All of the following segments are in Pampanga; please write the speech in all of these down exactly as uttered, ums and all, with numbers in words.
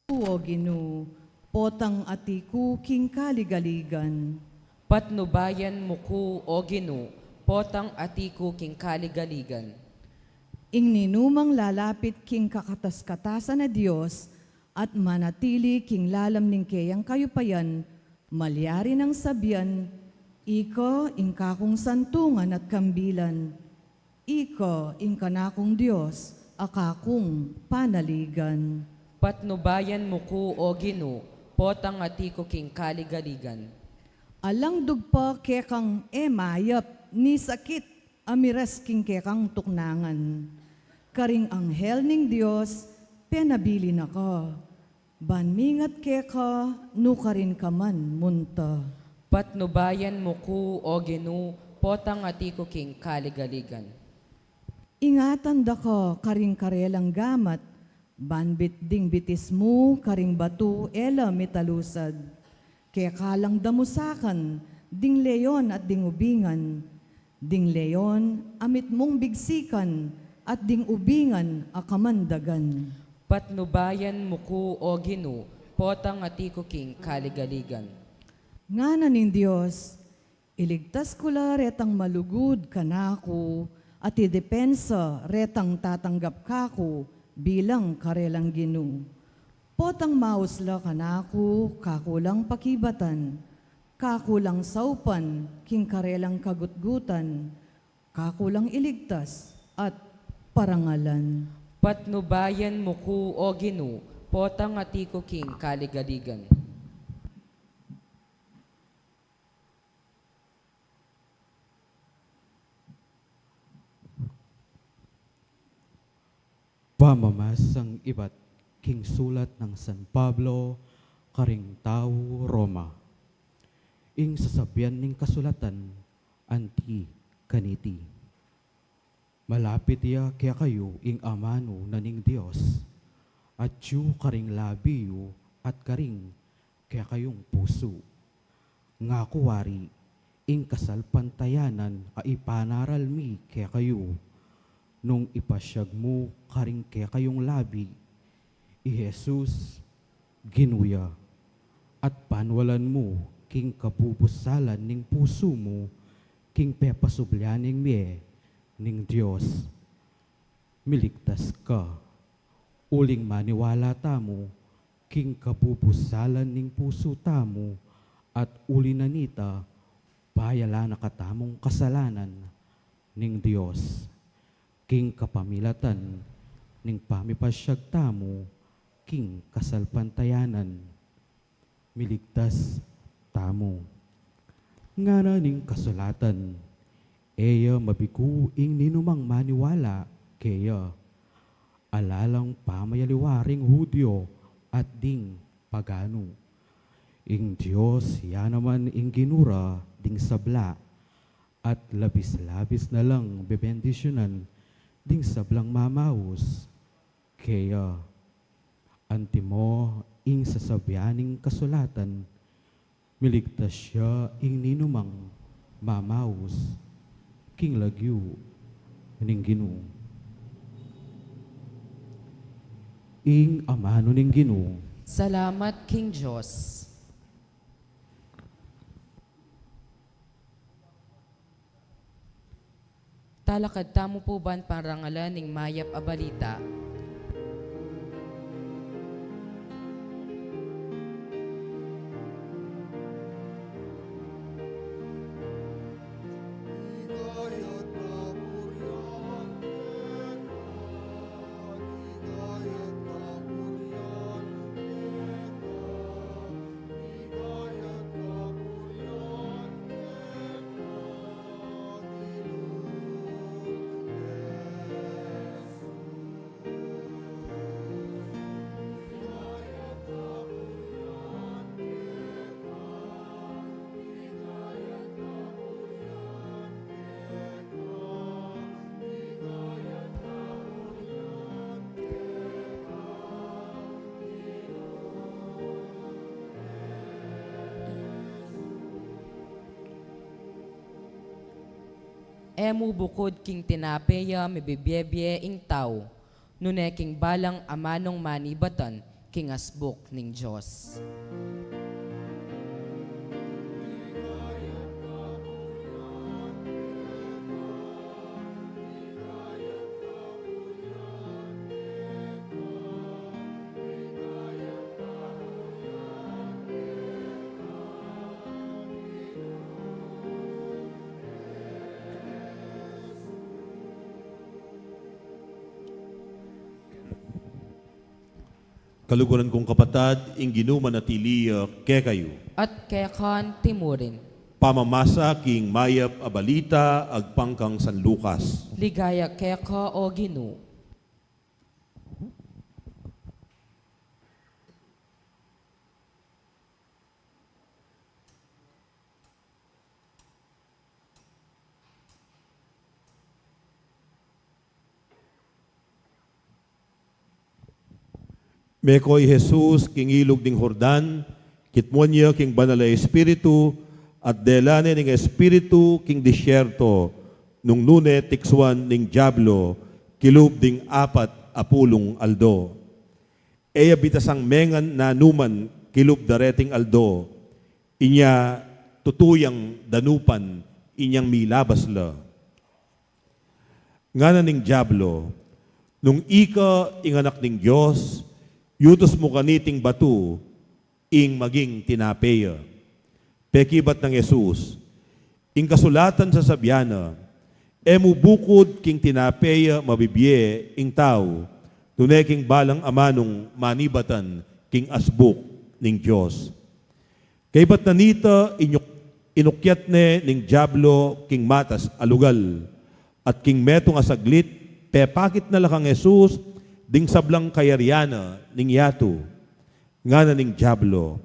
O Ginu, potang ati ku king kaligaligan. Patnubayan mu ku, O Ginu, potang ati ku king kaligaligan. Ing ninumang lalapit king kakatas-katasan a Dios at manatili king lalam ning keyang kayupayan, malyari nang sabian, "Ika ing kakung santungan at kambilan, ika ing kanakung Dios a kakung panaligan." Patnubayan mu ku, O Ginu, potang ati ku king kaligaligan. Alang dugpa kekang e mayap ni sakit a miras king kekang tuknangan. Karing anghel ning Dios penabilin na ka, ban mingat keka nu karin ka man munta. Patnubayan mu ku, O Ginu, potang ati ku king kaligaligan. Ingatan da ka karing karelang gamat, ban bit-, ding bitis mu karing batu e la mitalusad. Keka lang damusakan ding leon at ding ubingan, ding leon a mitmung bigsikan at ding ubingan a kamandagan. Patnubayan mu ku, O Ginu, potang ati ku king kaligaligan. Ngana ning Dios, iligtas ku la retang malugud kanaku, at idepensa retang tatanggap kaku bilang karelang Ginu. Potang maus la kanaku, kaku lang pakibatan, kaku lang saupan king karelang kagutgutan, kaku lang iligtas at parangalan. Patnubayan mu ku, O Ginu, potang ati ku king kaligaligan. Pamamasang ibat king sulat nang San Pablo karing tau Roma. Ing sasabian ning kasulatan anti kaniti. Malapit ya kekayu ing amanu na ning Dios, atyu karing labi yu at karing kekayung pusu. Ngaku wari, ing kasalpantayanan a ipanaral mi kekayu, nung ipasyag mu karing kekayung labi i Jesus, Ginu ya, at panwalan mu king kabubusalan ning pusu mu, king pepasublian ning mie ning Dios, miligtas ka. Uling maniwala tamu king kabubusalan ning pusu tamu, at uli na nita, payala na katamung kasalanan ning Dios, king kapamilatan ning pamipasyag tamu king kasalpantayanan, miligtas tamu. Ngana ning kasulatan, e ya mabiku ing ninumang maniwala keya, ala lang pamayaliwa ring Judio at ding paganu. Ing Dios ya naman ing Ginu ra ding sabla, at labis-labis na lang bebendisyunan ding sablang mamaus keya. Antimo ing sasabian ning kasulatan, miligtas ya ing ninumang mamaus king lagyu ning Ginu. Ing amanu ning Ginu. Salamat king Dios. Talakad tamu pu ban parangalan ing mayap a balita. E mu bukud king tinape ya mibibie-bie ing tau, nune king balang amanung manibatan king asbuk ning Dios. Kaluguran kung kapatad, ing Ginu manatili ya kekayu. At keka naman murin. Pamamasa king mayap a balita agpang kang San Lucas. Ligaya keka, o Ginu. Meko i Jesus king ilug ning Jordan, kitmuan ya king Banal a Espiritu, at dela ne ning Espiritu king disyerto, nung nune tiksuan ning Diablo kilub ding apat a pulung aldo. E ya bitasang mengan nanuman kilub dareting aldo, inya tutu yang danupan inyang milabas la. Ngana ning Diablo, "Nung ika ing Anak ning Dios, yutus mu kaniting batu ing maging tinape ya." Pekibat nang Jesus, "Ing kasulatan sasabian na, 'E mu bukud king tinape ya mabibie ing tau, nune king balang amanung manibatan king asbuk ning Dios.'" Kaybat na nita, inyuk-, inukyat ne ning Diablo king matas a lugal, at king metung a saglit, pepakit na la kang Jesus ding sablang kayarian na ning yatu. Ngana ning Diablo,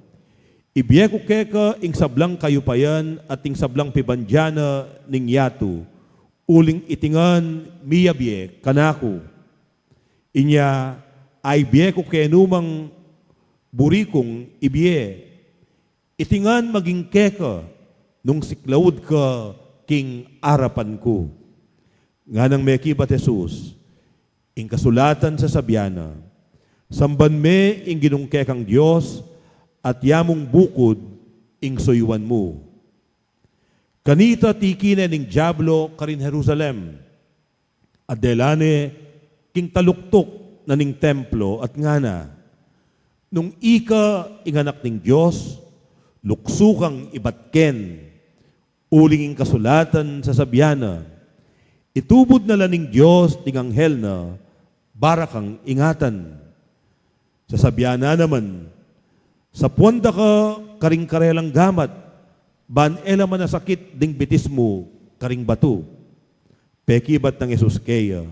"Ibie ku keka ing sablang kayupayan at ing sablang pibandian na ning yatu, uling iti ngan miyabie kanaku. Inya, aibie ku kenu mang buri kung ibie. Iti ngan maging keka nung siklaud ka king arapan ku." Nganang mekibat Jesus, "Ing kasulatan sasabian na, 'Samban me ing Ginung kekang Dios, at ya mung bukud ing suyuan mu.'" Kanita tiki ne ning Diablo karin Jerusalem, at dela ne king taluktuk na ning templo at ngana, "Nung ika ing Anak ning Dios, luksu kang ibat ken, uling ing kasulatan sasabian na, 'Itubud na la ning Dios ding anghel na para kang ingatan.'" Sasabian na naman, "Sapuan da ka karing karelang gamat, ban e la manasakit ding bitis mu karing batu." Pekibat nang Jesus keya,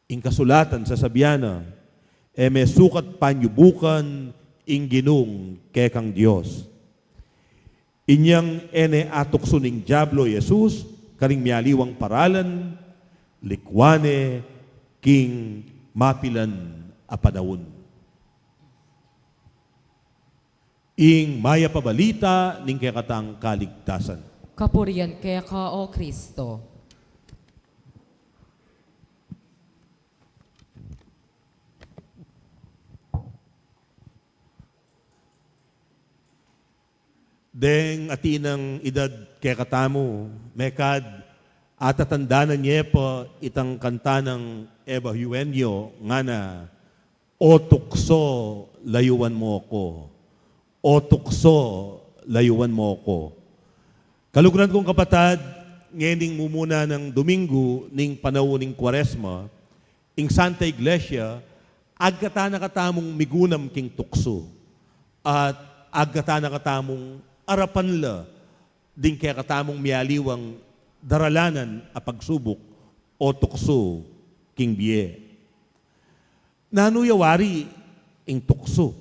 "Ing kasulatan sasabian na, 'E me sukat panyubukan ing Ginung kekang Dios.'" Inyang e ne atuksu ning Diablo i Jesus karing mialiwang paralan, likwan ne king mapilan a panaun. Ing mayap a balita ning kekatang kaligtasan. Kapurian keka, O Kristo. Deng atinang idad kekatamu, mekad atatandanan ye pa itang kanta nang Eva Eugenio, ngana, "O tukso, layuan mo ko. O tukso, layuan mo ko." Kaluguran kung kapatad, ngening mumuna nang Domingo ning panaun ning Kuaresma, ing Santa Iglesia, agkatan na katamung migunam king tuksu, at agkatan na katamung arapan la ding kekatamung mialiwang daralanan a pagsubuk o tuksu king bie. Nanu ya wari ing tuksu?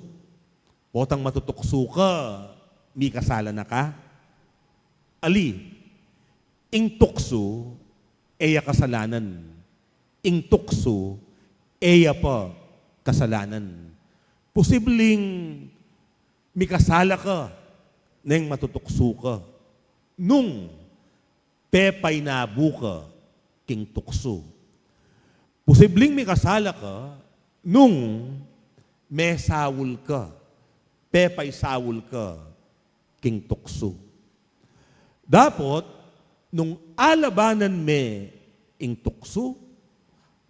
Potang matutuksu ka, mikasala na ka? Ali, ing tuksu e ya kasalanan. Ing tuksu e ya pa kasalanan. Posibling mikasala ka neng matutuksu ka nung pepainabu ka king tuksu. Posibling mikasala ka nung mesaul ka, pepaisaul ka king tuksu. Dapot, nung alabanan me ing tuksu,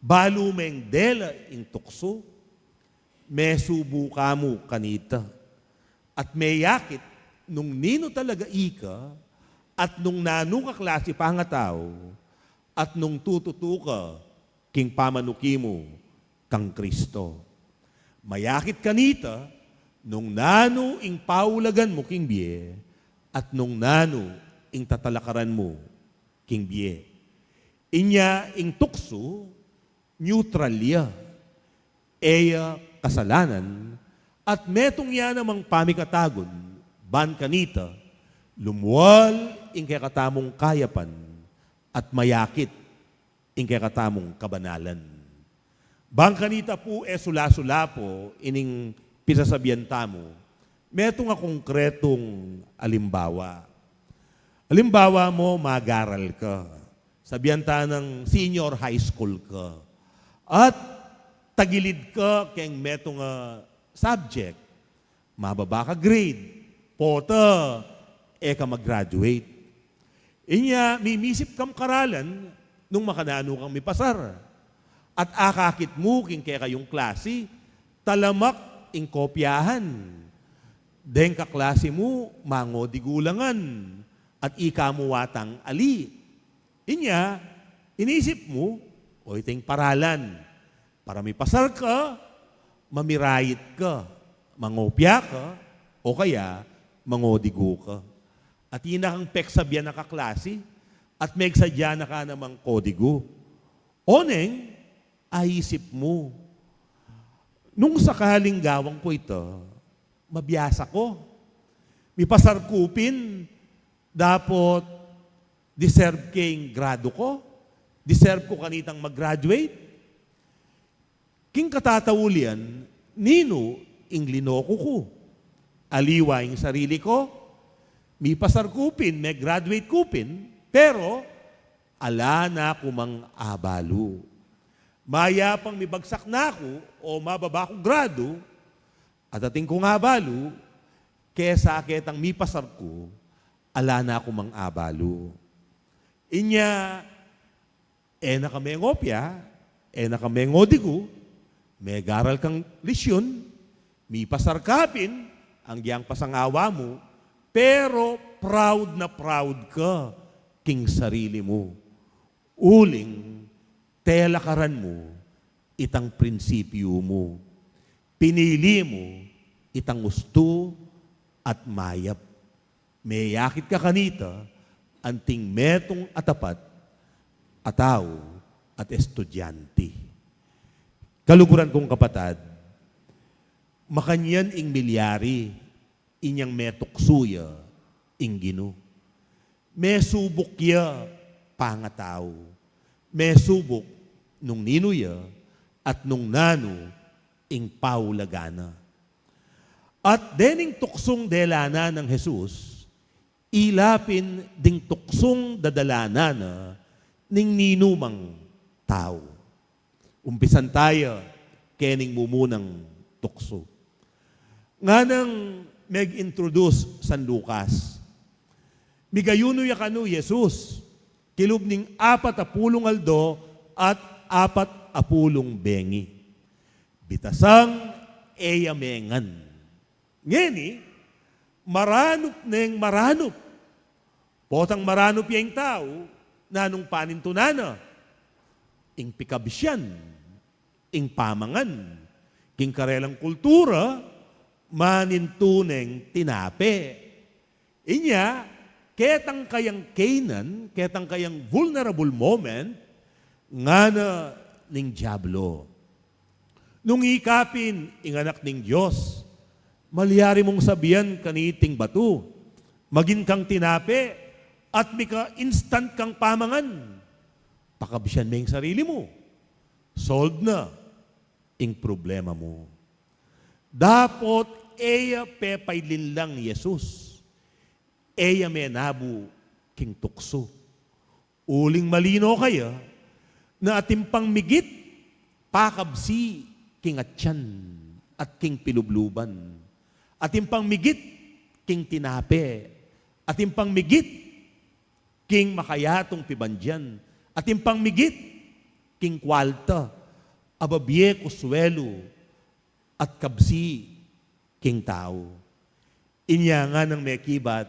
balu meng dela ing tuksu, mesubu ka mu kanita, at meyakit nung ninu talaga ika, at nung nanu ka klasi pangatau, at nung tututu ka king pamanuki mu kang Kristo. Mayakit kanita nung nanu ing paulagan mu king bie, at nung nanu ing tatalakaran mu king bie. Inya ing tuksu, neutral ya, e ya kasalanan, at metung ya namang pamikatagun, ban kanita, lumual ing kekatamung kayapan, at mayakit ing kekatamung kabanalan. Ban kanita pu e sula-sula pu ining pisasabian tamu, metung a konkretung alimbawa. Alimbawa mu, mag-aral ka. Sabian ta nang senior high school ka. At tagilid ka keng metung a subject. Mababa ka grade, pota, e ka mag-graduate. Inya, mimisip kang karalan nung makananu kang mipasar. At akakit mu king kekayung klasi, talamak ing kopyahan. Deng kaklasi mu, mangodigu la ngan, at ika mu watang ali. Inya, inisip mu, o, ita ing paralan. Para mipasar ka, mamirait ka, mangopya ka, o kaya mangodigu ka. At ina kang peksabian a kaklasi, at megsadya na ka namang kodigu. Oneng, aisip mu, nung sakaling gawan ku ita, mabiasa ku. Mipasar ku pin, dapot deserve ke ing gradu ku? Deserve ku kanitang mag-graduate? King katataulian, ninu ing linoku ku? Aliwa ing sarili ku? Mipasar ku pin, me-graduate ku pin, pero ala na ku mang abalu. Mayap pang mibagsak na ku o mababa ku gradu, at atin kung abalu, kesa ketang mipasar ku, ala na ku mang abalu. Inya, e na ka mengopya, e na ka mengodigu, megaral kang lesyun, mipasar ka pin, anggiyang pasangawa mu, pero proud na proud ka king sarili mu. Uling telakaran mu itang prinsipyu mu. Pinili mu itang ustu at mayap. Meyakit ka kanita anting metung a tapat a tau at estudyante. Kaluguran kung kapatad, makanyan ing milyari inyang metuksu ya ing Ginu. Mesubuk ya pangatau. Mesubuk nung ninu ya at nung nanu ing paulagan na. At dening tuksung delanan nang Jesus, ila pin ding tuksung dadalanan na ning ninumang tau. Umpisan taya kening mumunang tuksu. Nganang meg-introduce San Lucas. Migayunu ya kanu i Jesus, kilub ning apat a pulung aldo at apat a pulung bengi. Bitasang e ya mengan. Ngeni, maranup neng maranup. Potang maranup ya ing tau, nanung panintunan na? Ing pikabsian, ing pamangan. King karelang kultura, manintu neng tinape. Inya, ketang kayang kainan, ketang kayang vulnerable moment, ngana ning Diablo. Nung ika pin ing anak ning Dios, malyari mung sabian kaniting batu, magin kang tinape, at mika-instant kang pamangan. Pakabsian me ing sarili mu. Solve na ing problema mu. Dapot e ya pepailinlang Jesus. E ya menabu king tuksu. Uling malino kaya na atin pang migit pakabsi king atian at king pilubluban, atin pang migit king tinape, atin pang migit king makayatung pibandian, atin pang migit king kwalta, a bibie kusuelu at kabsi king tau. Inya nganang mekibat,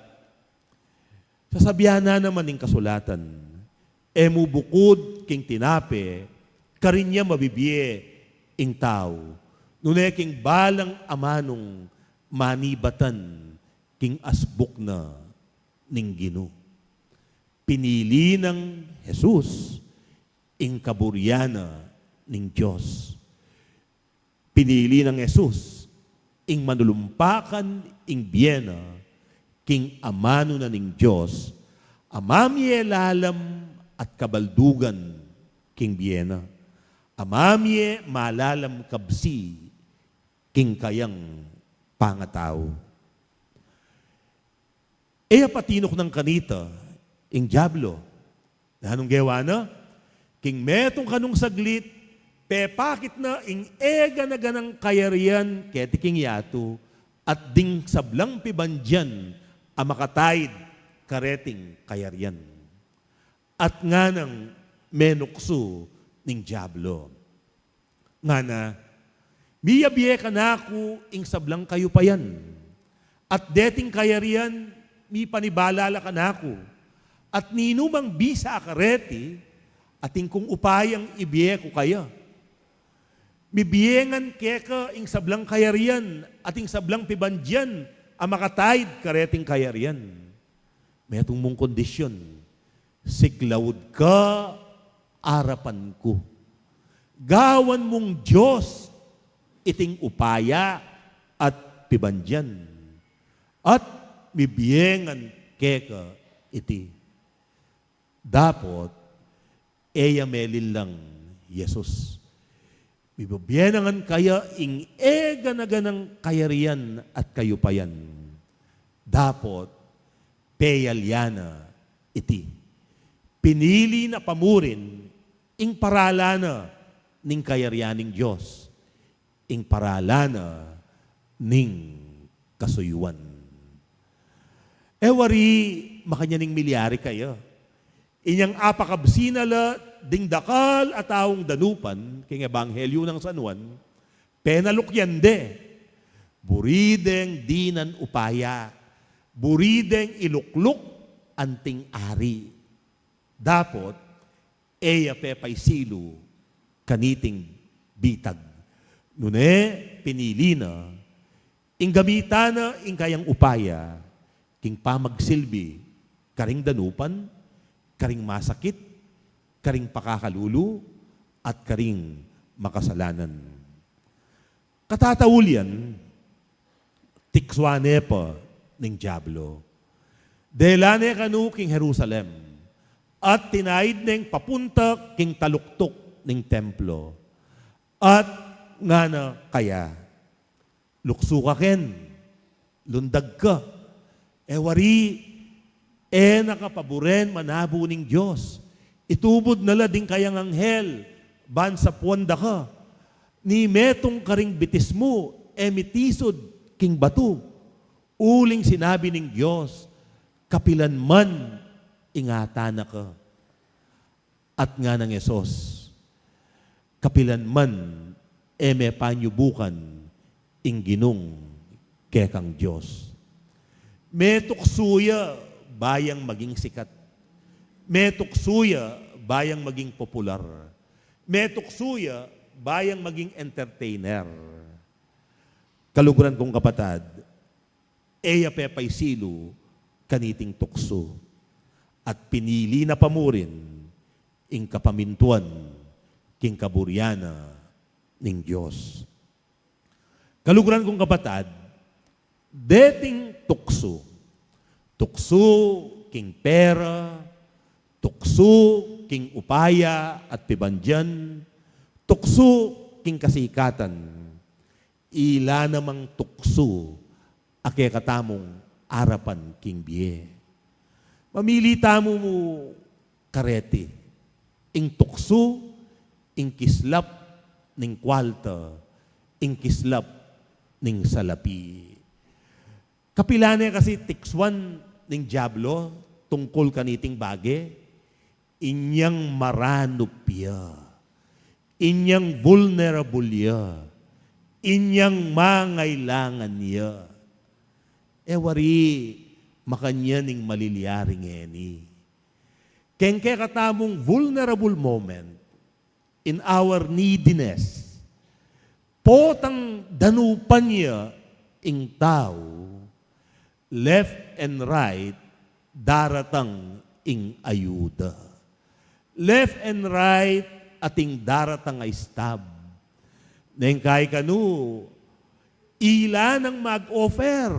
sasabian na naman ning kasulatan, e mu bukud king tinape, karin ya mabibie ing tau, nune king balang amanung manibatan king asbuk na ning Ginu. Pinili nang Jesus ing kaburian na ning Dios. Pinili nang Jesus ing manulumpakan ing bie na king amanu na ning Dios, a mamie lalam at kabaldugan king bie na, a mamie malalam kabsi king kayang pangatau. E ya patinuknan kanita ing Diablo. Nanung gewa na? King metung kanung saglit, pepakit na ing e gana-ganang kayarian keti king yatu, at ding sablang pibandian a makataid kareting kayarian. At nganang menuksu ning Diablo, ngana, miyabie kanaku ing sablang kayupayan, at deting kayarian mipanibala la kanaku, at ninumang bisa kareti, atin kung upayang ibie ku kaya. Mibie ngan keka ing sablang kayarian at ing sablang pibandian a makataid kareting kayarian. Metung mung kondisyon, siklaud ka arapan ku. Gawan mung Dios iting upaya at pibandian, at mibie ngan keka iti. Dapot e ya melinlang Jesus. Mibibie na ngan kaya ing e gana-ganang kayarian at kayupayan. Dapot peyalya na iti. Pinili na pamurin ing paralan na ning kayarian ning Dios, ing paralan na ning kasuyuan. E wari makanyan ing milyari kaya. Inyang apakabsi na la ding dakal a taung danupan king Ebanghelyo nang San Juan, penalukyan de. Buri deng dinan upaya, buri deng ilukluk anting ari. Dapot e ya pepaisilu kaniting bitag. Nune pinili na ing gamitan na ing kayang upaya king pamagsilbi karing danupan, karing masakit, karing pakakalulu, at karing makasalanan. Katataulian, tiksuan ne pa ning Diablo. Dela ne kanu king Jerusalem, at tinaid neng papunta king taluktuk ning templo. At ngana kaya, luksu ka ken, lundag ka. E wari, e na ka paburen manabu ning Dios. Itubud na la ding kayang anghel ban sapuan da ka. Ni metung karing bitis mu, e mitisud king batu. Uling sinabi ning Dios, kapilan man ingatan na ka. At nganang Jesus, kapilan man e me panyubukan ing Ginung kekang Dios. Metuksu ya ba yang maging sikat. Metuksu ya ba yang maging popular. Metuksu ya ba yang maging entertainer. Kaluguran kung kapatad, e ya pepaisilu kaniting tuksu, at pinili na pa mu rin ing kapamintuan king kaburian na ning Dios. Kaluguran kung kapatad, deting tuksu, tuksu king pera, tuksu king upaya at pibandian, tuksu king kasikatan, ila namang tuksu a kekatamung arapan king bie. Mamili tamu mu kareti, ing tuksu, ing kislap ning kwalta, ing kislap ning salapi. Kapilan ne kasi tiksuan ning Diablo tungkul kaniting bage? Inyang maranup ya, inyang vulnerable ya, inyang mangailangan ya. E wari, makanyan ing malilyari ngeni. Keng kekatamung vulnerable moment, in our neediness, potang danupan ya ing tau, left and right, daratang ing ayuda. Left and right, ating daratang a istab. Neng kekanu, ila nang mag-offer.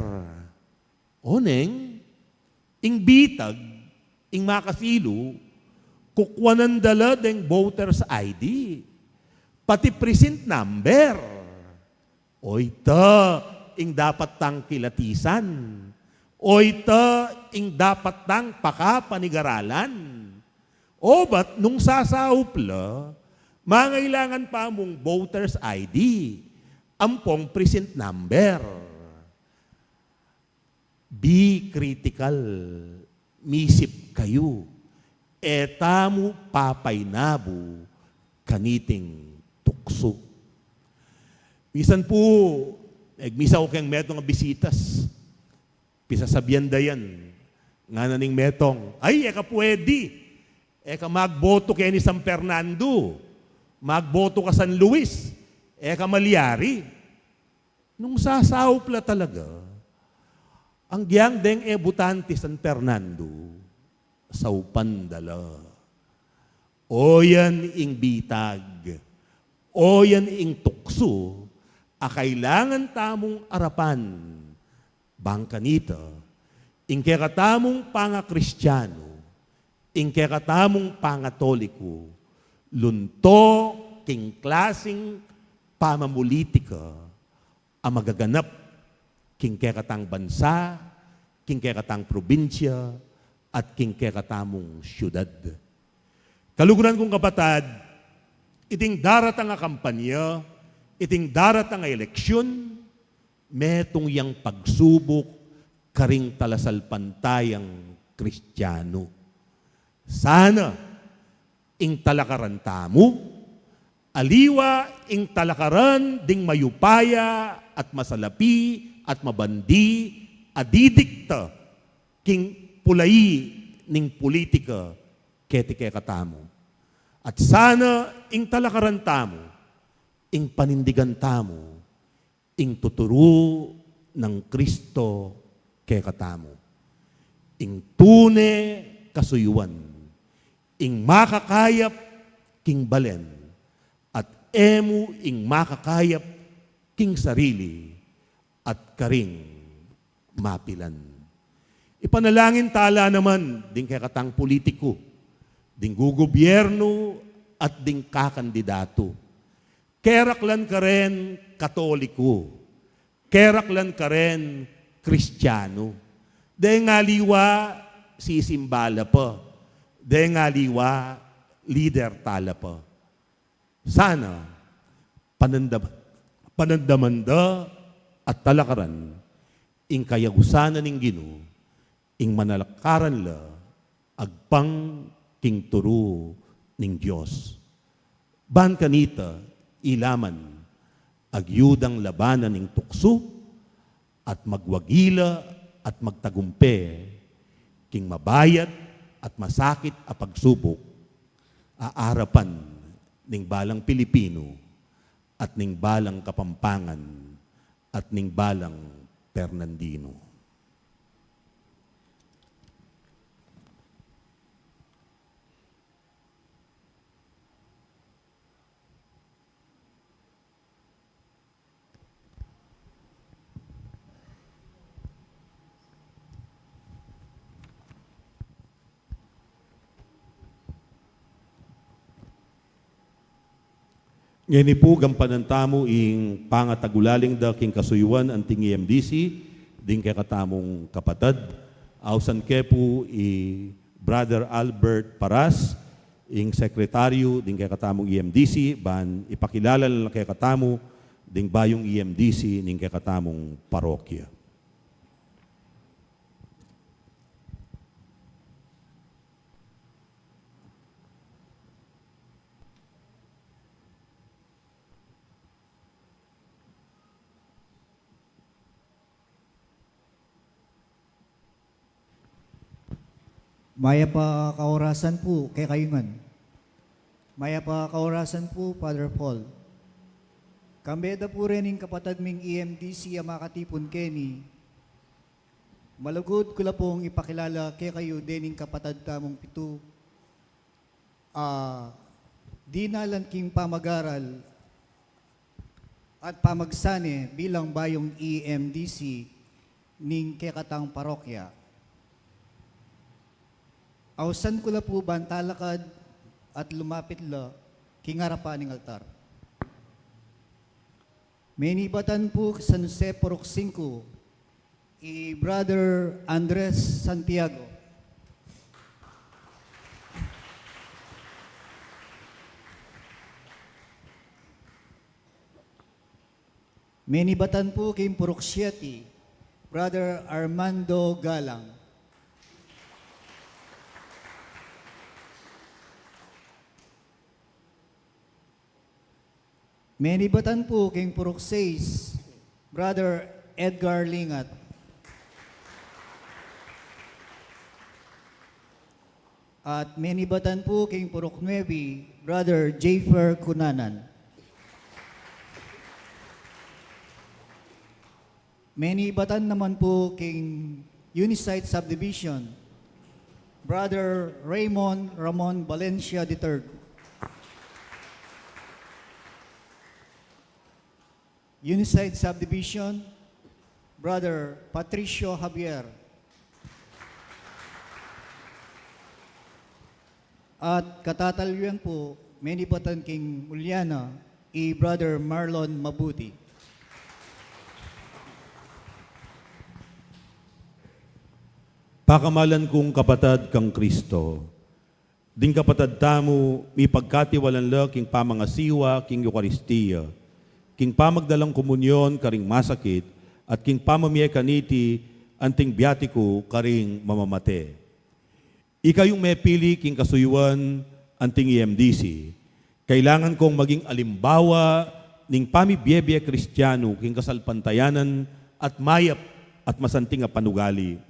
Oneng, ing bitag, ing makasilu, kukuanan da la deng voter's I D, pati precinct number. Oy ta ing dapat tang kilatisan. Oy ta ing dapat tang pakapanigaralan. Obat nung sasaup la, mangailangan pa mung voter's I D ampong precinct number. Be critical. Misip kayu. E tamu papainabu kaniting tuksu. Misan pu, megmisa ku keng metung a bisitas. Pisasabian da yan. Ngana ning metung, "Ay, e ka pwede. E ka magboto keni San Fernando. Magboto ka San Luis. E ka malyari." Nung sasaup la talaga, agyang deng e butante San Fernando, saupan da la. Oyan ing bitag, oyan ing tuksu a kailangan tamung arapan. Bang kanita, ing kekatamung pangakristianu, ing kekatamung pangatoliko, lunto king klasing pamamulitika a magaganap king kekatang bansa, king kekatang probinsya, at king kekatamung syudad. Kaluguran kung kapatad, iting daratang a kampanya, iting daratang a eleksyon, metung yang pagsubuk karing talasalpantayang Kristiano. Sana ing talakaran tamu, aliwa ing talakaran ding mayupaya at masalapi at mabandi a didikta king pulai ning pulitika keti kekatamu. At sana ing talakaran tamu, ing panindigan tamu, ing tuturu nang Kristo kekatamu. Ing tune kasuyuan, ing makakayap king balen, at e mu ing makakayap king sarili at karing mapilan. Ipanalangin tala naman ding kekatang pulitiku, ding gugubyernu at ding kakandidatu. Keraklan karen Katoliko, keraklan karen Kristiano. Deng aliwa sisimba la pa, deng aliwa lider tala pa. Sana panandam-, panandaman da at talakaran ing kayagusan na ning Ginu, ing manalakaran la agpang king turu ning Dios. Ban kanita, ila man, agyu dang labanan ing tuksu, at magwagila at magtagumpe king mabayat at masakit a pagsubuk a arapan ning balang Pilipinu at ning balang Kapampangan at ning balang Fernandino. Ngeni pu, gampanan tamu ing pangatagulaling da king kasuyuan anting E M D C, ding kekatamung kapatad. Ausan ke pu i Brother Albert Paras, ing sekretaryu ding kekatamung E M D C, ban ipakilala na la kekatamu ding bayung E M D C ning kekatamung parokya. Mayap a kaorasan pu kekayu ngan. Mayap a kaorasan pu, Father Paul. Kambe da pu reng kapatad ming E M D C a makatipun keni, malugud ku la pung ipakilala kekayu dening kapatad tamung pitu a dinalan king pamagaral at pamagsane bilang bayung E M D C ning kekatang parokya. Ausan ku la pu ban talakad at lumapit la king arapan ning altar. Menibatan pu San Jose Purok singku, i Brother Andres Santiago. Menibatan pu king Purok siete, Brother Armando Galang. Menibatan pu king Purok seis, Brother Edgar Lingat. At menibatan pu king Purok nuebe, Brother Jafer Cunanan. Menibatan naman pu king Unisite Subdivision, Brother Raymond Ramon Valencia the third. Unisite Subdivision, Brother Patricio Javier. At katatalwian pu, menibatan king Juliana, i Brother Marlon Mabuti. Pakamalan kung kapatad kang Kristo, ding kapatad tamu mipagkatiwalan la king pamangasiwa king Eukaristia, king pamagdalang komunyon karing masakit, at king pamamie kaniti anting biatiku karing mamamate. Ikayung mepili king kasuyuan anting E M D C, kailangan kong maging alimbawa ning pamibie-bie Kristianu king kasalpantayanan at mayap at masanting a panugali.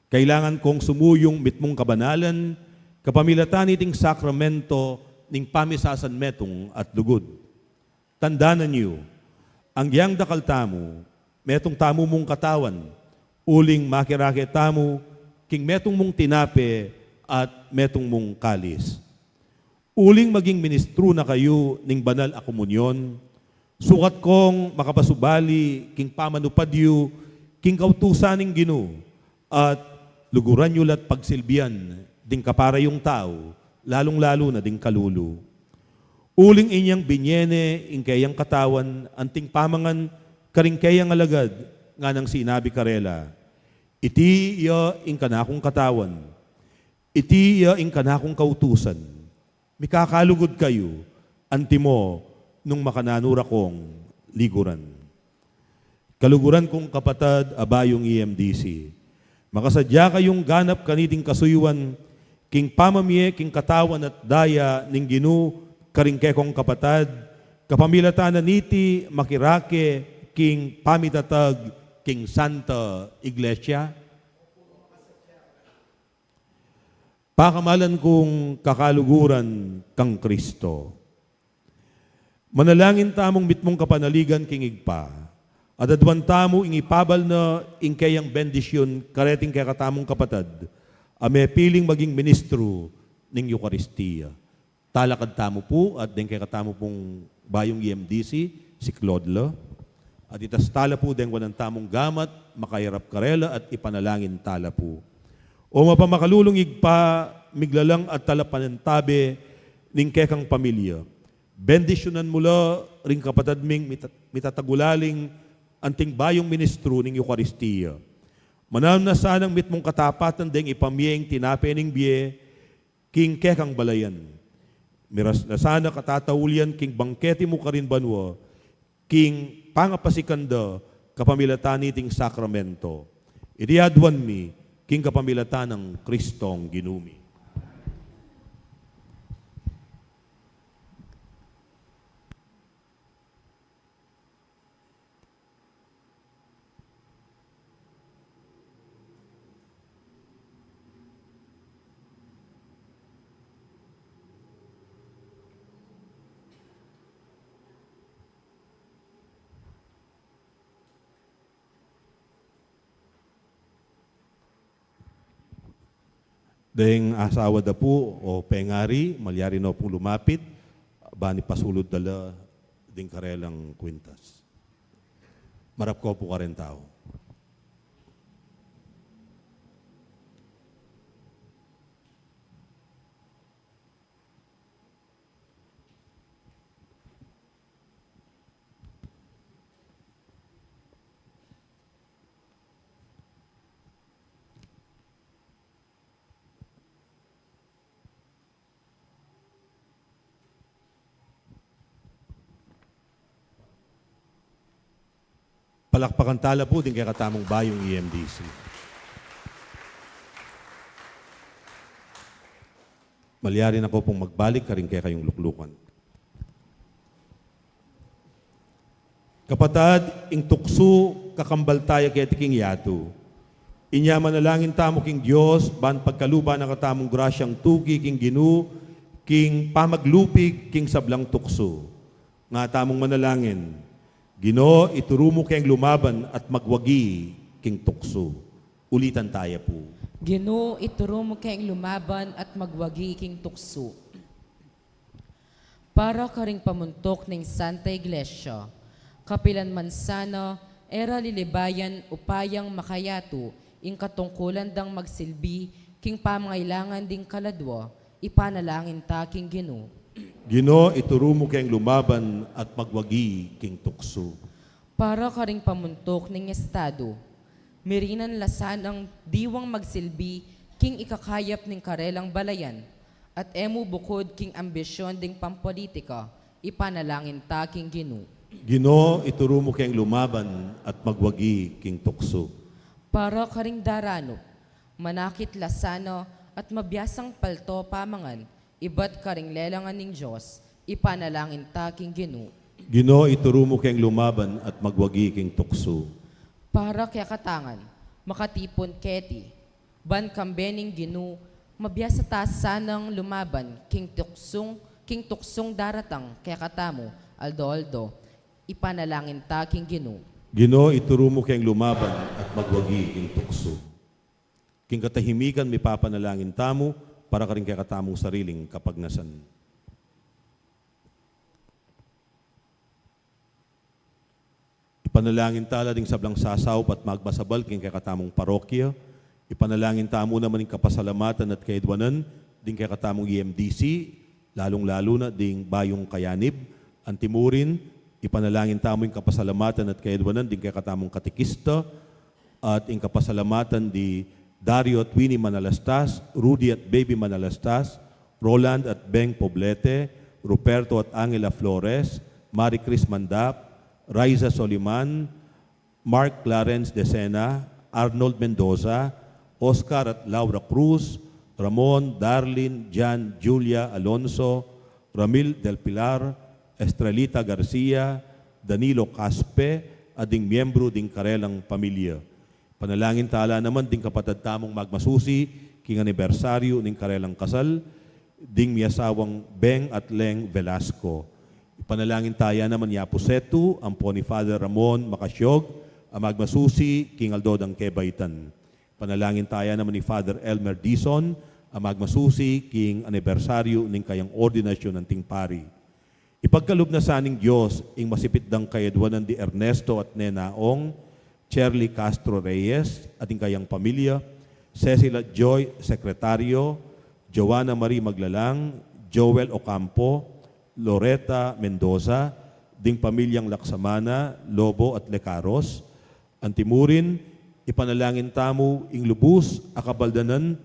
Kailangan kong sumuyung mitmung kabanalan kapamilatan niting sakramento ning pamisasanmetung at lugud. Tandanan yu, anggiyang dakal tamu, metung tamu mung katawan, uling makirake tamu king metung mung tinape at metung mung kalis. Uling maging ministru na kayu ning banal a komunyon, sukat kong makapasubali king pamanupad yu king kautusan ning Ginu, at luguran yu la't pagsilbian ding kapara yung tau, lalung-lalu na ding kalulu. Uling inyang binie ne ing keyang katawan anting pamangan karing keyang alagad, nganang sinabi karela, "Iti ya ing kanakung katawan, iti ya ing kanakung kautusan." Mikakalugud kayu, antimo nung makananu ra kong liguran. Kaluguran kung kapatad a bayung E M D C, makasadya kayung ganap kaniting kasuyuan king pamamie king katawan at daya ning Ginu karing kekong kapatad, kapamilatan na niti makirake king pamitatag king Santa Iglesia. Pakamalan kung kakaluguran kang Kristo. Manalangin tamung mitmung kapanaligan king Ibpa, at aduan tamu ing ipabal na ing keyang bendisyun kareting kekatamung kapatad a mepiling maging ministru ning Eukaristia. Talakad tamu pu at deng kekatamu pung bayung E M D C, si Claude la. At itas tala pu deng wanan tamung gamat, makairap karela at ipanalangin tala pu. O mapamakalulung Ibpa, miglalang at talapanantabe ning kekang pamilya, bendisyunan mu la ring kapatad ming mita-, mitatagulaling anting bayung ministru ning Eukaristia. Mananu na sanang mitmung katapatan deng ipamie ing tinape ning bie king kekang balayan. Miras na sana katataulian king bangkete mu karin banua, king pangapasikan da kapamilatan niting sakramento. Iti aduan mi king kapamilatan nang Kristong Ginu mi. Deng asawa da pu o pengari, malyari no pung lumapit, ban ipasulud da la ding karelang kwintas. Marap ko pu kareng tau. Palakpakan tala pu ding kekatamung bayung E M D C. Malyari na ko pung magbalik karing kekayung luklukan. Kapatad, ing tuksu kakambal taya keti king yatu. Inya manalangin tamu king Dios, ban pagkaluban na katamung grasyang tuki king Ginu, king pamaglupig king sablang tuksu. Nga tamung manalangin, Ginu, ituru mu keng lumaban at magwagi king tuksu. Ulitan taya pu. Ginu, ituru mu keng lumaban at magwagi king tuksu. Para karing pamuntuk ning Santa Iglesia, kapilan man sana e ra lilibayan upayang makayatu ing katungkulan dang magsilbi king pamangailangan ding kaladwa, ipanalangin ta king Ginu. Ginu, ituru mu keng lumaban at magwagi king tuksu. Para karing pamuntuk ning Estadu, mirinan la sanang diwang magsilbi king ikakayap ning karelang balayan, at e mu bukud king ambisyon ding pampolitika, ipanalangin ta king Ginu. Ginu, ituru mu keng lumaban at magwagi king tuksu. Para karing daranup, manakit la sana at mabiasang palto pamangan, ibat karing lelangan ning Dios, ipanalangin ta king Ginu. Ginu, ituru mu keng lumaban at magwagi king tuksu. Para kekatangan, makatipun keti, ban kambe ning Ginu, mabiasa ta sanang lumaban king tuksung, king tuksung daratang kekatamu, aldo-aldo, ipanalangin ta king Ginu. Ginu, ituru mu keng lumaban at magwagi king tuksu. King katahimikan mipapanalangin tamu para karing kekatamung sariling kapagnasan. Ipanalangin tala ding sablang sasaup at magmasabal king kekatamung parokya. Ipanalangin tamu naman ing kapasalamatan at kaedwanan ding kekatamung E M D C, lalung-lalu na ding bayung kayanib. Antimurin, ipanalangin tamu ing kapasalamatan at kaedwanan ding kekatamung katekista, at ing kapasalamatan di Dario at Winnie Manalastas, Rudy at Baby Manalastas, Roland at Beng Poblete, Ruperto at Angela Flores, Marie Chris Mandap, Raisa Soliman, Mark Clarence Decena, Arnold Mendoza, Oscar at Laura Cruz, Ramon, Darlin, Jan, Julia Alonso, Ramil del Pilar, Estrelita Garcia, Danilo Caspe, at ding miyembru ding karelang pamilya. Panalangin tala naman ding kapatad tamung magmasusi king anibersaryu ning karelang kasal, ding miyasawang Beng at Leng Velasco. Ipanalangin taya naman i Apu Setu, ampo ni Father Ramon Macasyog, a magmasusi king aldo dang kebaitan. Panalangin taya naman i Father Elmer Dizon, a magmasusi king anibersaryu ning kayang ordinasyun anting pari. Ipagkalub na sa ning Dios ing masipit dang kaedwanan di Ernesto at Nena Ong, Cherly Castro Reyes, at ing kayang pamilya, Cecil at Joy, sekretaryo, Joanna Marie Maglalang, Joel Ocampo, Loreta Mendoza, ding pamilyang Laksamana, Lobo at Lecaros. Antimurin, ipanalangin tamu ing lubus a kabaldanan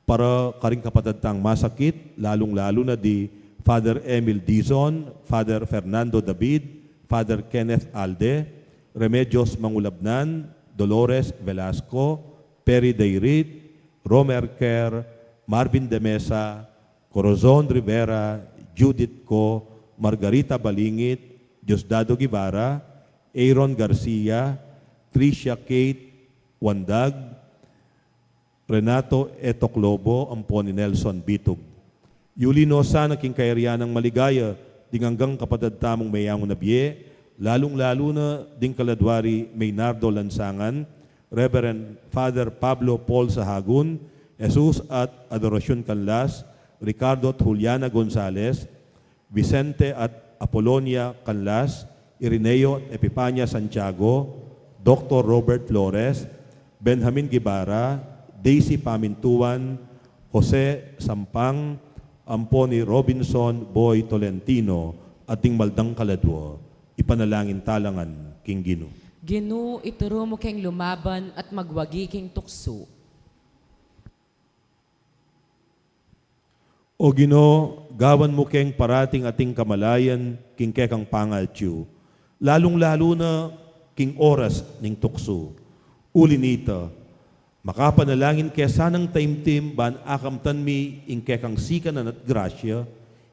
para karing kapatad tang masakit, lalung-lalu na di Father Emil Dizon, Father Fernando David, Father Kenneth Alde, Remedios Mangulabnan, Dolores Velasco, Perry Dayrit, Romer Kerr, Marvin de Mesa, Corazon Rivera, Judith Co, Margarita Balingit, Diosdado Guevara, Aaron Garcia, Tricia Kate Wandag, Renato Etoclobo, ampo ni Nelson Bitug. Yuli no sana king kayarian nang maligaya ding anggang kapatad tamung meyangu na bie, lalung-lalu na ding kaladwa ri Maynardo Lansangan, Reverend Father Pablo Paul Sahagun, Jesus at Adoracion Canlas, Ricardo at Juliana Gonzalez, Vicente at Apolonia Canlas, Irineo at Epipania Santiago, Doktor Robert Flores, Benjamin Guevara, Daisy Pamintuan, Jose Sampang, ampo ni Robinson Boy Tolentino, at ding maldang kaladwa. Ipanalangin ta la ngan king Ginu. Ginu, ituru mu keng lumaban at magwagi king tuksu. O Ginu, gawan mu keng parating ating kamalayan king kekang pangatyu, lalung-lalu na king oras ning tuksu. Uli nita, makapanalangin ke sanang taimtim ban akamtan mi ing kekang sikanan at grasya,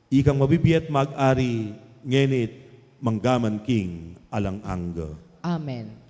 ikang mabibie at mag-ari ngeni't manggaman king alang angga. Amen.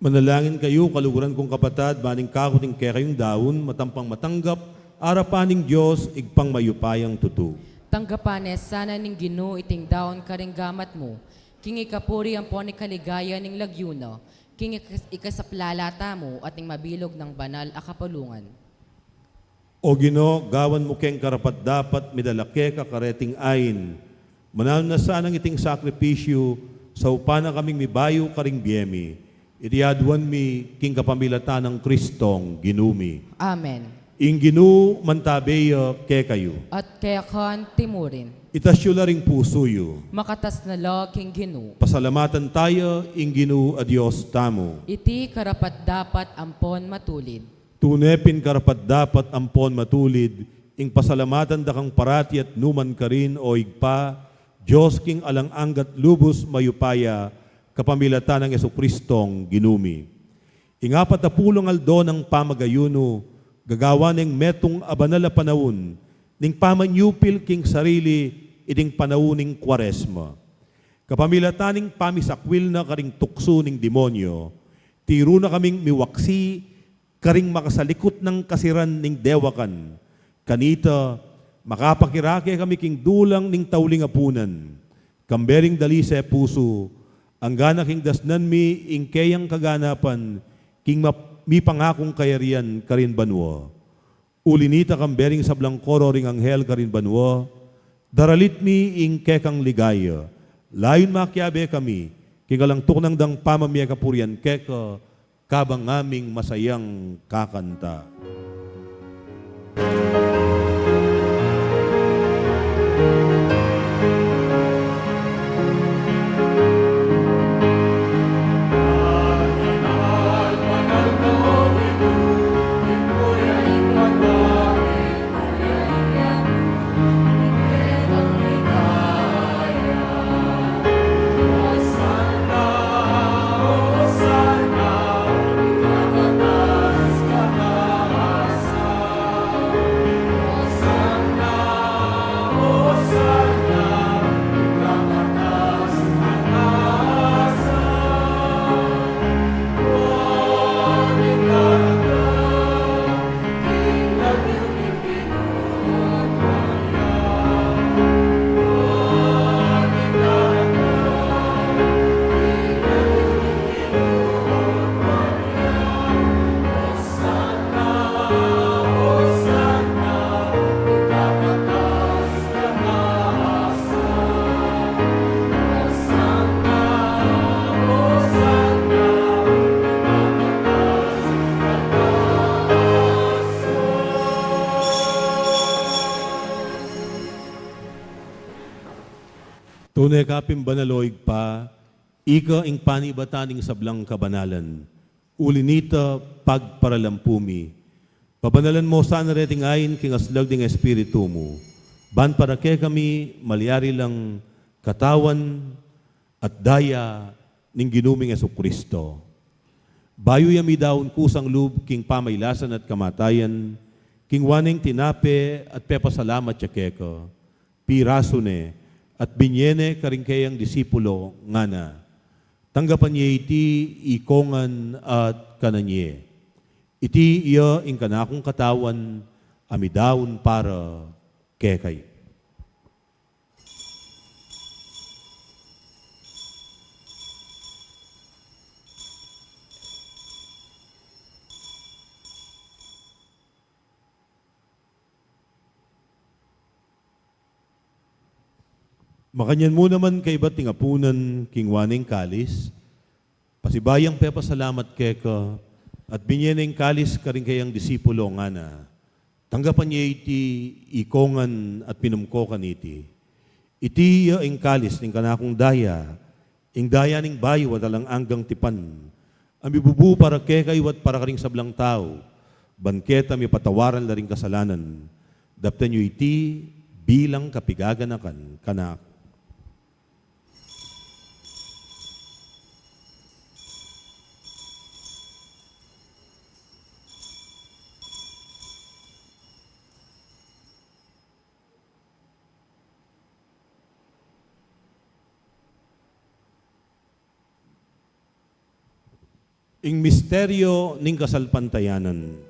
Manalangin kayu, kaluguran kung kapatad, ban ing kaku at ing kekayung daun, matampang matanggap arapan ning Dios, Ibpang mayupayang tutu. Tanggapan ne sana ning Ginu iting daun karing gamat mu, king ikapuri ampon ikaligaya ning lagyu na, king ikas-, ikasaplala tamu at ning mabilug nang banal a kapulungan. O Ginu, gawan mu keng karapat-dapat midala keka kareting ain. Mananu na sanang iting sakripisyu, saupan na kaming mibayu karing bie mi. Iti aduan mi king kapamilatan nang Kristong Ginu mi. Amen. Ing Ginu mantabe ya kekayu. At keka naman murin. Itas yu la ring pusu yu. Makatas na la king Ginu. Pasalamatan taya ing Ginu a Dios tamu. Iti karapat-dapat ampon matulid. Tune pin karapat-dapat ampon matulid, ing pasalamatan da kang parati at nukarin man, O Ibpa, Dios king alang angga at lubus mayupaya, kapamilatan nang Jesukristong Ginu mi. Ing apat a pulung aldo nang pamag-ayunu, gagawan neng metung a banal a panaun, ning pamanyupil king sarili iting panaun ning Kuaresma. Kapamilatan ning pamisakwil na karing tuksu ning demonyo, tiru na kaming miwaksi karing makasalikut nang kasiran ning dewakan. Kanita, makapakirake kami king dulang ning tauling apunan. Kambe ring dalise pusu, angga na king dasnan mi ing keyang kaganapan, king map-, mipangakung kayarian karin banua. Uli nita kambe ring sablang koro ring anghel karin banua, daralit mi ing kekang ligaya. Layun makiabe kami, king alang tuknang dang pamamie kapurian keka, kabang ngaming masayang kakanta. Tune ka pin banal, o Ibpa, ika ing panibatan ning sablang kabanalan. Uli nita, pagparalampu mi, pabanalan mo sana reting ain king aslag ning Espiritu mu, ban para kekami malyari lang katawan at daya ning Ginu ming Jesucristo. Bayu ya midaun kusang lub king pamailasan at kamatayan, kingwa neng tinape at pepasalamat ya keka, pirasu ne, at binie ne karing keyang disipulo, ngana: Tanggapan ye iti ikongan at kanan ye. Iti iya ing kanakung katawan a midaun para kekayu. Makanyan mu naman kaybat ning apunan, kingwa neng kalis, pasibayu yang pepasalamat keka, at binie neng kalis karing keyang disipulo, ngana: Tanggapan ye iti ikongan at minum ko kaniti. Iti ya ing kalis ning kanakung daya, ing daya ning bayu at alang anggang tipan, a mibubu para kekayu at para karing sablang tau, ban keta mipatawaran la ring kasalanan. Daptan yu iti bilang kapigaganakan kanaku. Ing misteryo ning kasalpantayanan.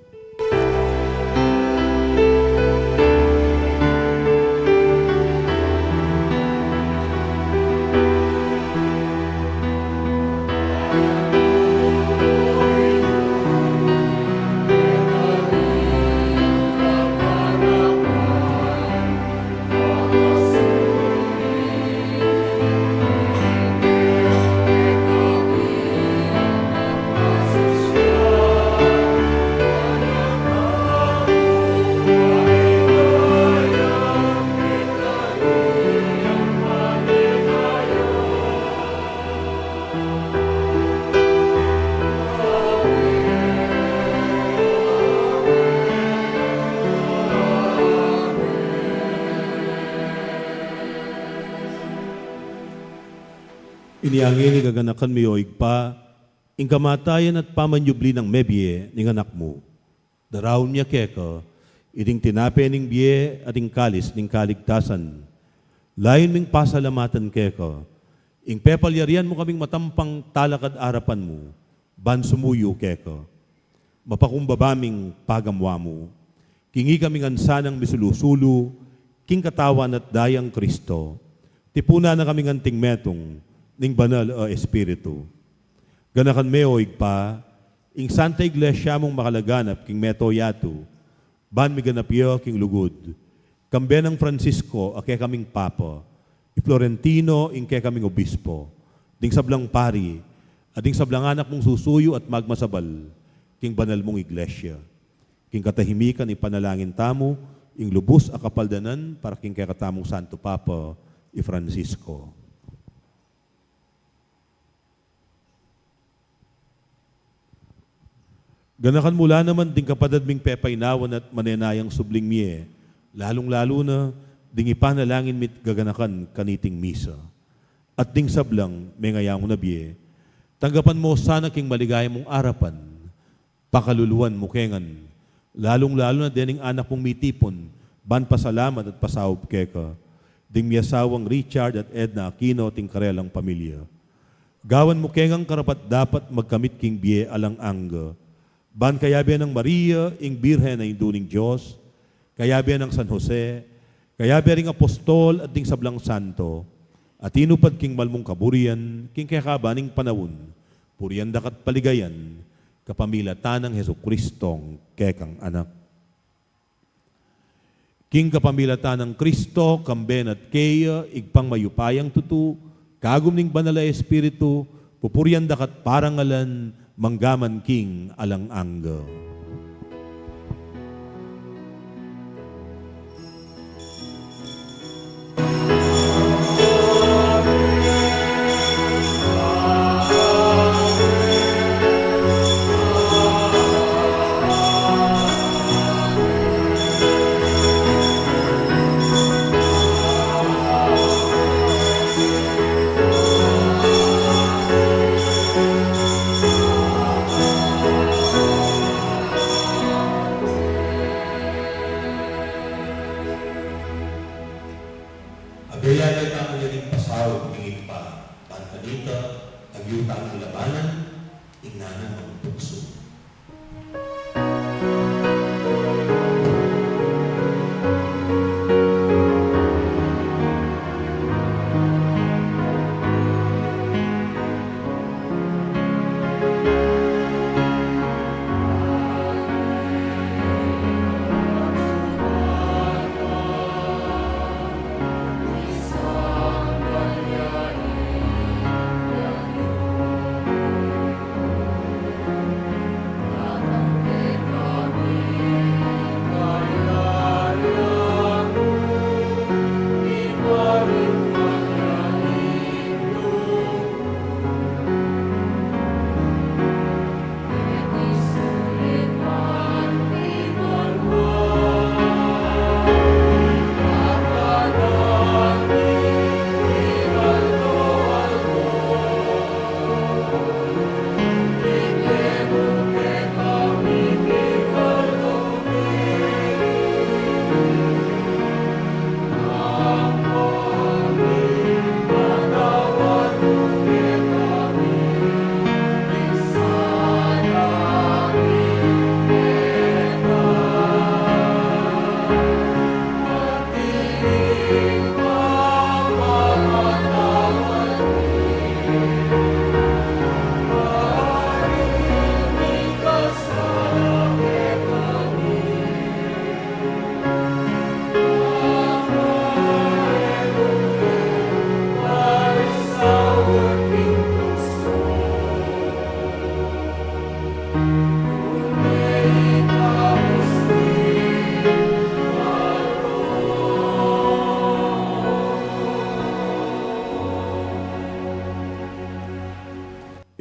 Inya ngeni gaganakan mi, o Ibpa, ing kamatayan at pamanyubli nang mebie ning Anak mu. Daraun mi keka iting tinape ning bie at ing kalis ning kaligtasan. Layun ming pasalamatan keka ing pepalyarian mu kaming matampang talakad arapan mu ban sumuyu keka. Mapakumbaba ming pagamu-amu king ikami ngan sanang misulu-sulu king katawan at dayang Kristo. Tipunan na kaming anting metung ning Banal a Espiritu. Ganakan me, o Ibpa, ing Santa Iglesia mung makalaganap king mabilug a yatu, ban miganap ya king lugud, kambe nang Francisco a kekaming Papa, i Florentino ing kekaming Obispo, ding sablang pari, at ding sablang anak mung susuyu at magmasabal king banal mung Iglesia. King katahimikan ipanalangin tamu ing lubus a kapaldanan para king kekatamung Santo Papa, i Francisco. Ganakan mu la naman ding kapatad ming pepainawan at manenayang subling mie, lalung-lalu na ding ipanalangin mi't gaganakan kaniting misa. At ding sablang mengayangu na bie, tanggapan mu sana king maligaya mung arapan. Pakaluluan mu ke ngan, lalung-lalu na dening anak mung mitipun ban pasalamat at pasaup keka, ding miasawang Richard at Edna Aquino at ing karelang pamilya. Gawan mu ke ngan karapat-dapat magkamit king bie alang angga, ban kayabe nang Maria, ing Birhen a Indu ning Dios, kayabe nang San Jose, kayabe ring apostol at ding sablang santo, a tinupad king malmung kaburian king kekaban ning panaun, purian daka't paligayan kapamilatan nang Jesucristong kekang Anak. King kapamilatan nang Kristo, kambe na't keya, Ibpang mayupayang tutu, kagum ning Banal a Espiritu, pupurian daka't parangalan manggaman king alang angga.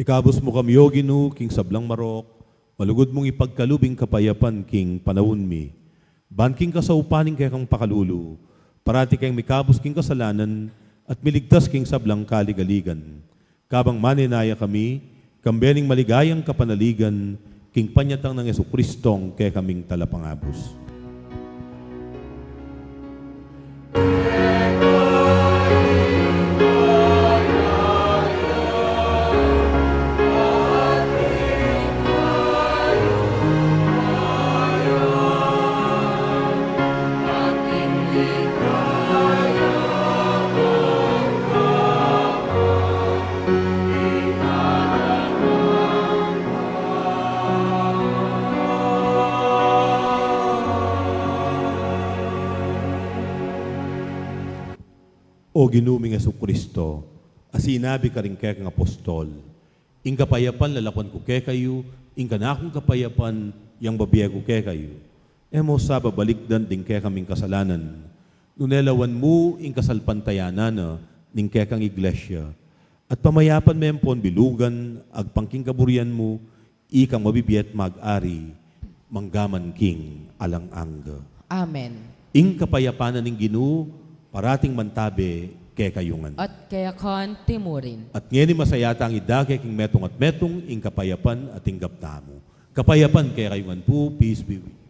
Kabus mu kami, O Ginu, king sablang marok, malugud mung ipagkalub ing kapayapan king panaun mi. Ban king kasaupan ning kekang pakalulu, parati keng mikabus king kasalanan at miligtas king sablang kaligaligan. Kabang manenaya kami, kambe ning maligayang kapanaligan, king panyatang nang Jesucristong kekaming Talapangabus. O Ginu ming Jesucristo, a sinabi karing kekang apostol, "Ing kapayapan lalakuan ku kekayu, ing kanakung kapayapan yang bibie ku kekayu." E mu sa babalikdan ding kekaming kasalanan, nune lawan mu ing kasalpantayanan na ning kekang iglesia. At pamayapan me ampon bilugan, agpang king kaburian mu, ikang mabibie at mag-ari, manggaman king alang angga. Amen. Ing kapayapan na ning Ginu, parating mantabe kekayu ngan. At keka mu rin. At ngeni masaya tang idake king metung at metung, ing kapayapan a tinggap tamu. Kapayapan kekayu ngan pu, peace be with you.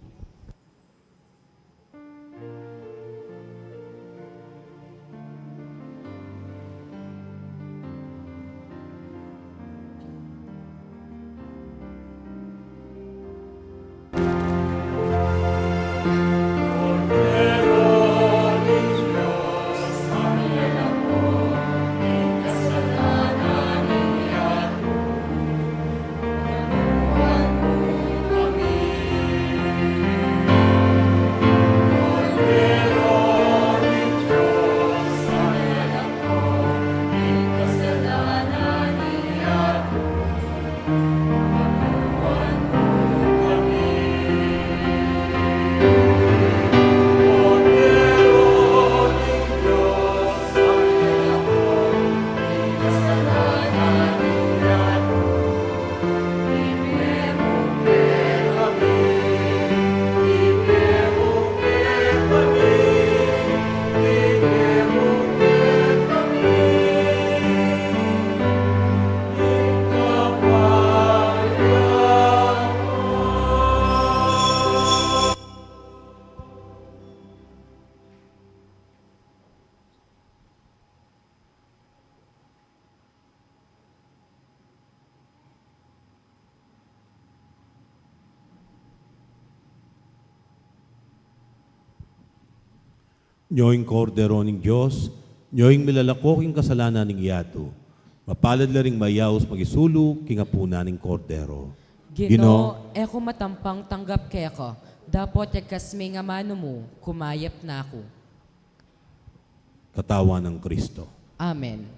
Nyo ing Kordero ning Dios, nyo ing milalako king kasalanan ning yatu. Mapalad la ring mayaus makisulu king apunan ning Kordero. Ginu, e ku matampang tanggap keka, dapot yagkas me ing amanu mu, kumayap na ku. Katawan nang Kristo. Amen.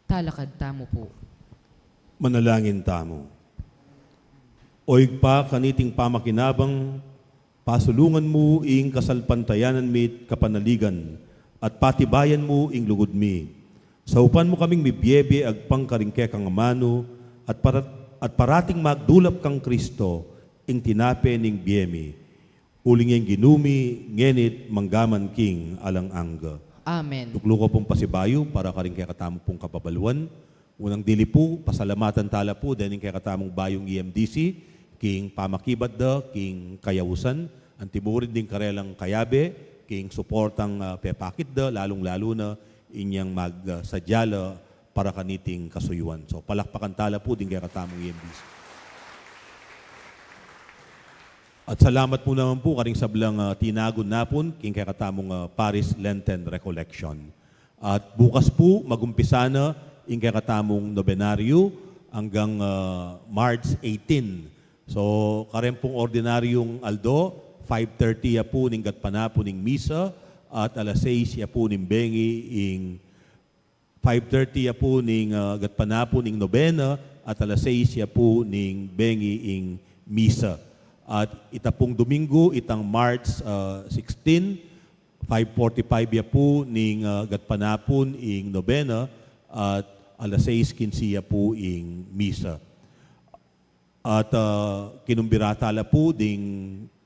Talakad tamu pu. Manalangin tamu. O Ibpa, kaniting pamakinabang, pasulungan mu ing kasalpantayanan mi't kapanaligan, at patibayan mu ing lugud mi. Saupan mu kaming mibiebie agpang karing kekang amanu, at para-, at parating magdulap kang Kristo, ing tinape ning bie mi. Uling ing Ginu mi, ngeni't manggaman king alang angga. Amen. Tuklu ko pung pasibayu para karing kekatamu pung kababaluan. Unang dili pu, pasalamatan tala pu dening kekatamung bayung E M D C, king pamakibat da king kayausan, antimurin ding karelang kayabe, king suportang, ah, pepakit da, lalung-lalu na inyang mag, ah, sadya la para kaniting kasuyuan. So, palakpakan tala pu ding kekatamung E M D C. At salamat pu naman pu karing sablang, ah, tinagun na pun king kekatamung, ah, Parish Lenten Recollection. At bukas pu, magumpisa na ing kekatamung nobenaryo anggang, ah, March eighteen. So, karen pung ordinaryung aldo, five thirty ya pu ning gatpanapun ing misa, at alas sais ya pu ning bengi ing five thirty ya pu ning, ah, gatpanapun ing nobena, at alas sais ya pu ning bengi ing misa. At ita pung Domingo, itang March, ah, sixteen, five forty-five ya pu ning, ah, gatpanapun ing nobena, at alas sais kinse ya pu ing misa. At, ah, kinumbira tala pu ding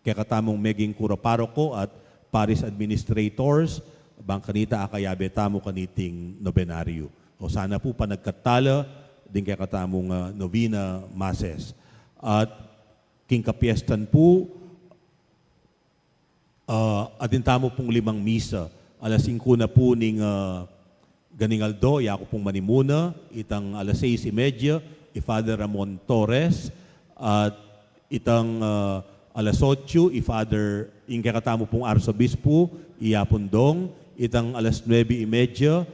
kekatamung meging kura paroko at parish administrators, bang kanita akayabe tamu kaniting nobenaryo. O sana pu panagkat tala ding kekatamung, ah, novena masses. At king kapiestan pu, ah, atin tamu pung limang misa. Alas singku na pu ning, ah, ganing aldo, yaku pung manimuna, itang alas sais y media, i Father Ramon Torres, at itang, ah, alas otsu, i Father, ing kekatamu pung Arsobispo, i Yapun Dong, itang alas nuebe y media,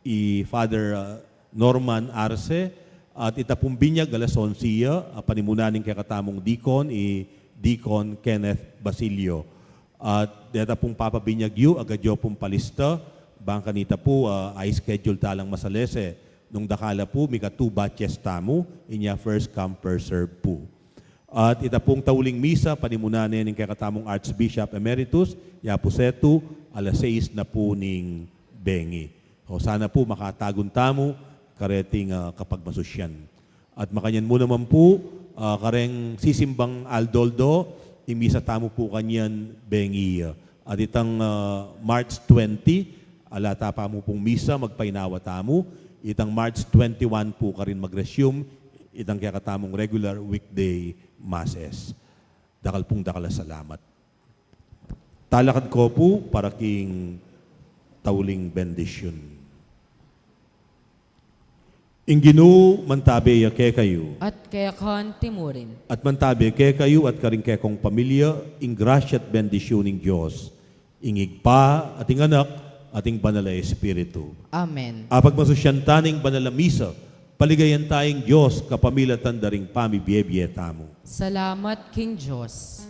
i Father, ah, Norman Arce, at ita pung binyag alas onse ya, ah, panimunan ning kekatamung deacon, i Deacon Kenneth Basilio. At deta pung papabinyag yu, agad yu pung palista, bang kanita pu, ah, i-schedule talang masalese, nung dakal la pu, mika two batches tamu, inya first come, first serve pu. At ita pung tauling misa, panimunan ne ning kekatamung Archbishop Emeritus, ya pu setu, alas sais na pu ning bengi. O sana pu makatagun tamu kareting, ah, kapagmasusyan. At makanyan mu naman pu, ah, kareng sisimbang aldo-aldo, ing misa tamu pu kanyan bengi. At itang, ah, March twenty, ala ta pa mu pung misa, magpainawa tamu. Itang March twenty-one pu karin mag-resume itang kekatamung regular weekday masses. Dakal pung dakal a salamat. Talakad ko pu para king tauling bendisyun. Ing Ginu mantabe ya kekayu. At keka mu rin. At mantabe kekayu at karing kekong pamilya, ing grasya at bendisyun ning Dios, ing Ibpa, at ing Anak, at ing Banal a Espiritu. Amen. Apagmasusyan ta ning banal a misa, paligayan ta ing Dios, kapamilatan da ring pamibie-bie tamu. Salamat king Dios.